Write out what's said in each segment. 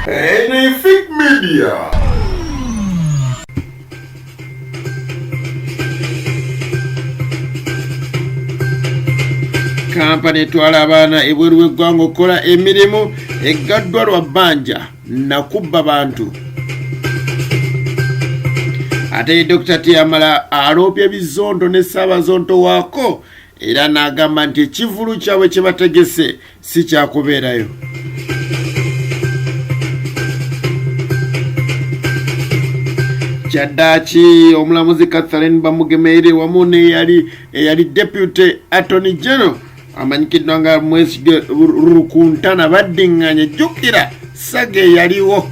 Anything Media. Kampani etwala abaana ebweru w'eggwanga okukola emirimu eggaddwa lwa bbanja nakubba bantu. Ate ye Dokita Tiyamala aloopye Bizonto ne Ssaabazonto waako era n'agamba nti ekivvulu kyabwe kye bategese si kyakubeerayo. Kyaddaaki omulamuzi Catherine Bamugemeire wamu n'eyali eyali Deputy Attorney General amanyikiddwa nga Mwesige Rukuntana baddiŋŋanye. Jjukira saga eyaliwo.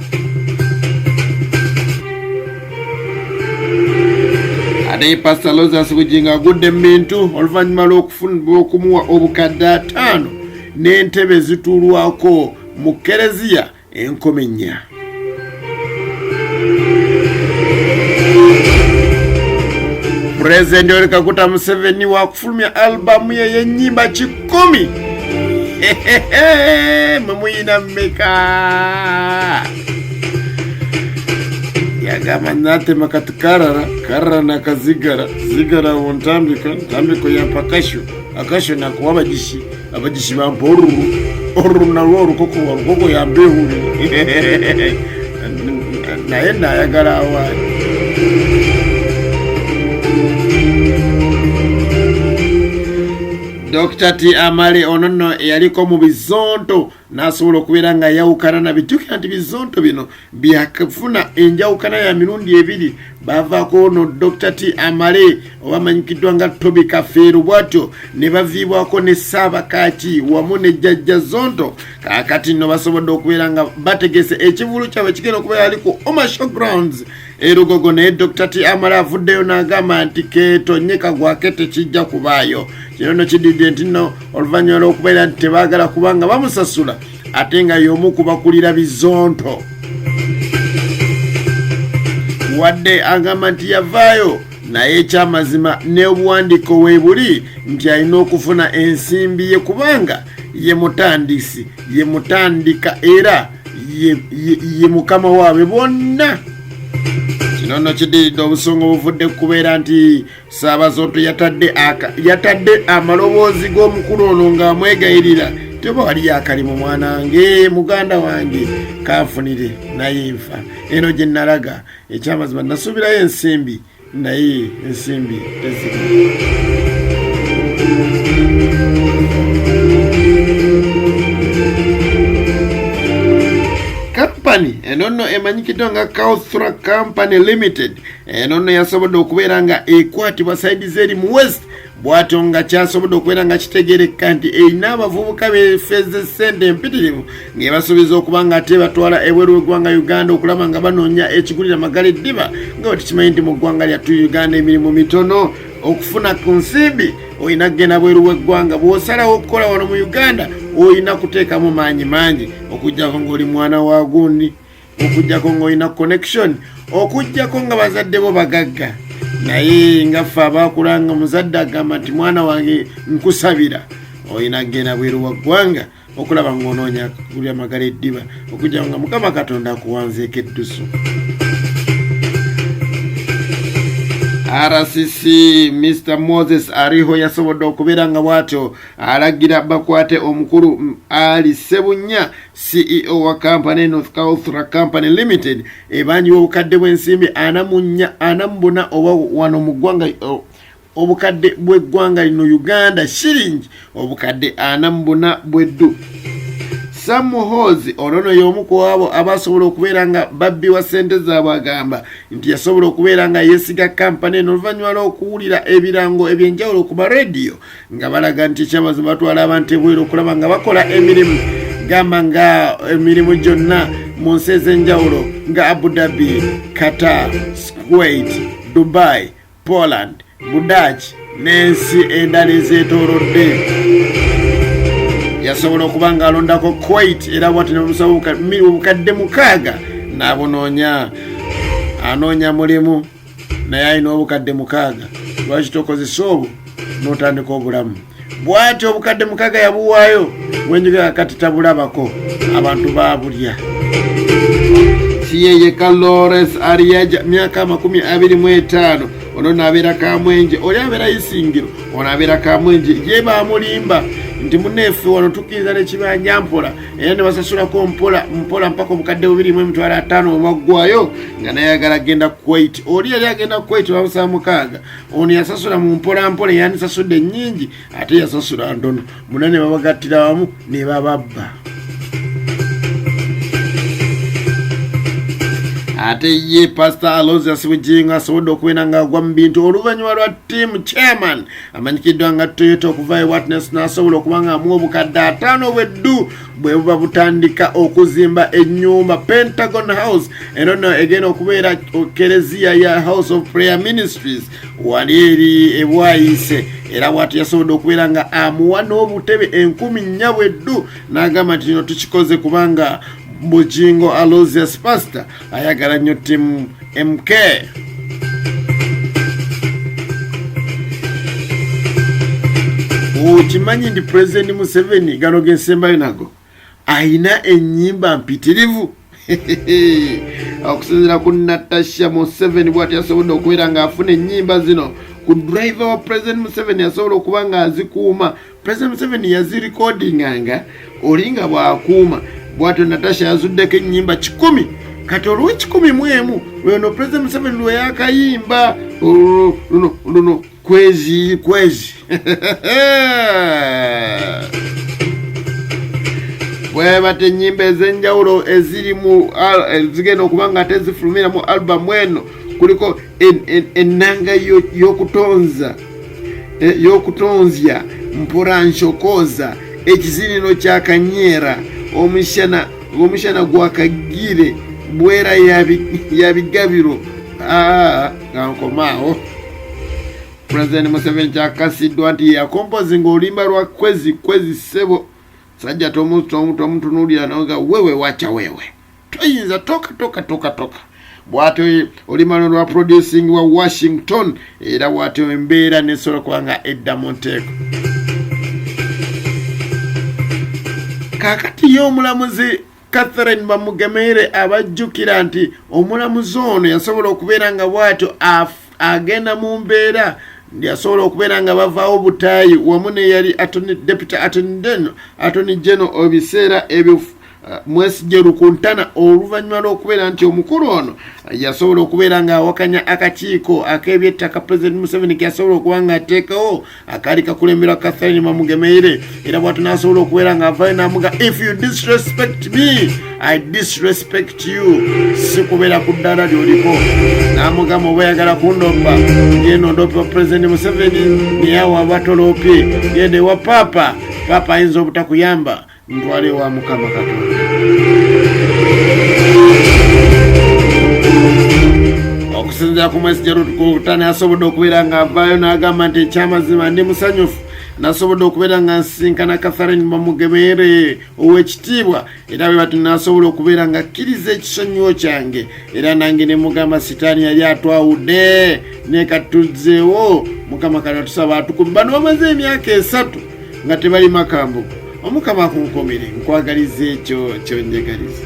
Ate Pastor Lozas Bugingo agudde mu bintu oluvannyuma lw'okumuwa obukadde 50 n'entebe ezituulwako mu kereziya enkumi nnya. Pulezidenti Yoweri Kaguta Museveni wakufulumya albamu ye y'ennyimba 100. Mwe muyina mmeka? Yagamba natema kati karara karara nakazigara zigara wontambika ntambiko yampa akasho akasho nakuwa abagishi abagishi bampa oruru oruru narwo orukoko orukoko yambehurire naye nayagala awaani. Dr. T Amale ono nno eyaliko mu Bizonto n'asobola okubeera nga yawukana na bijjukira nti Bizonto bino byakafuna enjawukana ya mirundi ebiri. Bavaako ono Dr. T Amale oba amanyikiddwa nga Toby Kafeero, bwatyo ne baviibwako ne Ssaabakaaki wamu ne Jjajja Zonto. Kaakati nno basobodde okubeera nga bategese ekivulu kyabwe kigenda okubeera ali ku Oma Show Grounds e Lugogo, naye Dr. T Amale avuddeyo n'agamba nti keetonye kagwake tekijja kubaayo. Kino nno kiddiridde nti nno oluvannyuma lw'okubeera nti tebaagala kubanga bamusasula ate nga y'omu ku bakulira Bizonto, wadde agamba nti yavaayo naye ekyamazima n'obuwandiiko weebuli nti alina okufuna ensimbi ye kubanga ye mutandisi, ye mutandika era ye mukama waabwe bonna. Kino nno kiddiridde obusungu obuvudde ku kubeera nti Ssaabazonto yatadde amaloboozi g'omukulu ono ng'amwegayirira teba waliyo akalimu mwanange muganda wange kanfunire naye nfa eno gye nalaga. Ekyamazima nasuubirayo ensimbi naye ensimbi teziri. Kampani eno nno emanyikiddwa nga Kauthra Company Limited eno nno yasobodde okubeera nga ekwatibwa saidi zeri mu West, bwatyo nga kyasobodde okubeera nga kitegerekka nti erina abavubuka befeze ssente empitirivu ng'ebasuubiza okuba nga ate batwala ebweru w'eggwanga Uganda okulaba nga banoonya ekigulira magala eddiba, nga bwe tukimanyi nti mu ggwanga lyattu Uganda emirimu mitono. Okufuna ku nsimbi olina kugenda bweru w'eggwanga, bw'osalawo okukola wano mu Uganda olina kuteekamu maanyi mangi, okuggyako ng'oli mwana wa gundi, okuggyako ng'olina connection, okuggyako nga bazadde bo bagagga. Naye nga ffe abaakula nga muzadde agamba nti mwana wange nkusabira, olina kugenda bweru wa ggwanga okulaba ng'onoonya kugulira magala eddiba, okuggyako nga Mukama Katonda akuwanzeeko eddusu. RCC Mr Moses Ariho yasobodde okubeera nga bw'atyo alagira bakwate omukulu Ali Ssebunya, CEO wa kampani eno Kauthra Company Limited, ebanjibwa obukadde bw'ensimbi ana mu nnya ana mu buna oba wano mu ggwanga obukadde bw'eggwanga lino Uganda shilingi obukadde 44 bw'eddu. Sam Muhoozi ono no y'omu ku abo abasobola okubeera nga babbiwa ssente zaabwe, agamba nti yasobola okubeera nga yeesiga kampani eno oluvannyuma lw'okuwulira ebirango eby'enjawulo ku marediyo nga balaga nti ekyamazima batwala abantu ebweru okulaba nga bakola emirimu, gamba nga emirimu gyonna mu nsi ez'enjawulo nga Abu Dhabi, Qatar, Kuwait, Dubai, Poland, Budaaki n'ensi endala ezeetoolodde. Yasobola okuba ng'alondako Kuwait era bwati ne bamusaba obukadde 6 n'abunoonya. Anoonya mulimu naye alina obukadde 6, lwaki tokozesa obwo n'otandika obulamu? Bw'atyo obukadde 6 yabuwaayo, wenjogera kati tabulabako, abantu baabulya. Siyeyeka Lawrence Ariaja, myaka 25, ono naabeera Kamwenje, oli abeera Isingiro, ono abeera Kamwenje. Ye baamulimba nti muneeffe wano tukkiriza nekibanja mpola, era ne basasulako mpola mpola mpaka obukadde 2 50,000 bwe baggwayo, nga naye ayagala agenda Kuwait. Oli yali agenda Kuwait bamusaba 6, ono yasasula mu mpola mpola, yandisasudde ennyingi ate yasasula ntono, muna ne babagattira wamu ne bababba. Ate ye Pastor Aloysius Bugingo asobodde okubeera ng'agwa mu bintu oluvannyuma lwa team chairman amanyikiddwa nga Toyota okuvayo Watnes n'asobola okuba nga amuwa obukadde 50 bweddu bwe buba butandika okuzimba ennyumba Pentagon House. Eno nno egenda okubeera kereziya ya House of Prayer Ministries wali eri ebwayise, era bwati yasobodde okubeera nga amuwa n'obutebe 4000 bweddu, n'agamba nti kino tukikoze kubanga Bugingo Aloysius Pastor ayagala nnyo ttiimu MK. Okimanyi nti President Museveni gano gensembayo nago ayina ennyimba mpitirivu. Okusinziira ku Natasha Museveni, bwati yasobodde okubeera ng'afuna ennyimba zino ku driver wa President Museveni, yasobola okuba ng'azikuuma. President Museveni yazirikodinganga oli nga bw'akuuma. Bwatyo Natasha yazuddeko ennyimba 100, kati olw'ekikumi mu emu lweno President Museveni lwe yakayimba luno luno kwezi kwezi. Bwebata ennyimba ez'enjawulo eziri mu zigenda okuba nga ate zifulumira mu albamu eno, kuliko ennanga y'okutonza, y'okutonzya mpora nshokoza, ekizinino kya kanyeera, omushana omushana gwa kagire bwera ya bigabiro. Nga nkomaawo, President Museveni kyakasiddwa nti yakompozinga oluyimba lwa kwezi kwezi. Ssebo sajja tomutunuulira noga wewe wacha wewe toyinza toka toka toka toka. Bwatyo oluyimba luno lwa producing wa Washington, era bwatyo embeera nesobola kuba nga edda mu nteeko. Kaakati ye omulamuzi Catherine Bamugemeire, abajjukira nti omulamuzi ono yasobola okubeera nga bwatyo agenda mu mbeera, yasobola okubeera nga bavaawo butaayi wamu neyali deputy attorney general ebiseera ebyo, Mwesigye Rukuntana, oluvannyuma lw'okubeera nti omukulu ono yasobola okubeera ng'awakanya akakiiko ak'ebyettaka President Museveni keyasobola okuba ng'ateekawo akaali kakulemberwa Catherine Bamugemeire, era bw'atyo n'asobola okubeera ng'avaayo n'amuga, "If you disrespect me, I disrespect you." Si kubeera ku ddaala ly'oliko, n'amugamba oba oyagala kundomba genda ondope wa President Museveni, naye awo abatoloopye genda ewa Paapa, Paapa ayinza obutakuyamba, ntwale wa Mukama Katonda. Okusinziira ku Mwesigye Rukutana, asobodde okubeera ng'avaayo n'agamba nti ekyamazima ndi musanyufu nasobodde okubeera nga nsinkana Catherine Bamugemeere ow'ekitiibwa, era bwe bati nasobola okubeera nga akkiriza ekisonyiwo kyange, era nange ne mugamba sitaani yali atwawudde naye katuzzeewo. Mukama kati atusaba atukumi. Bano bamaze emyaka 3 nga tebali makambuko. Omukama akunkomere, nkwagaliza ekyo kyonjagaliza.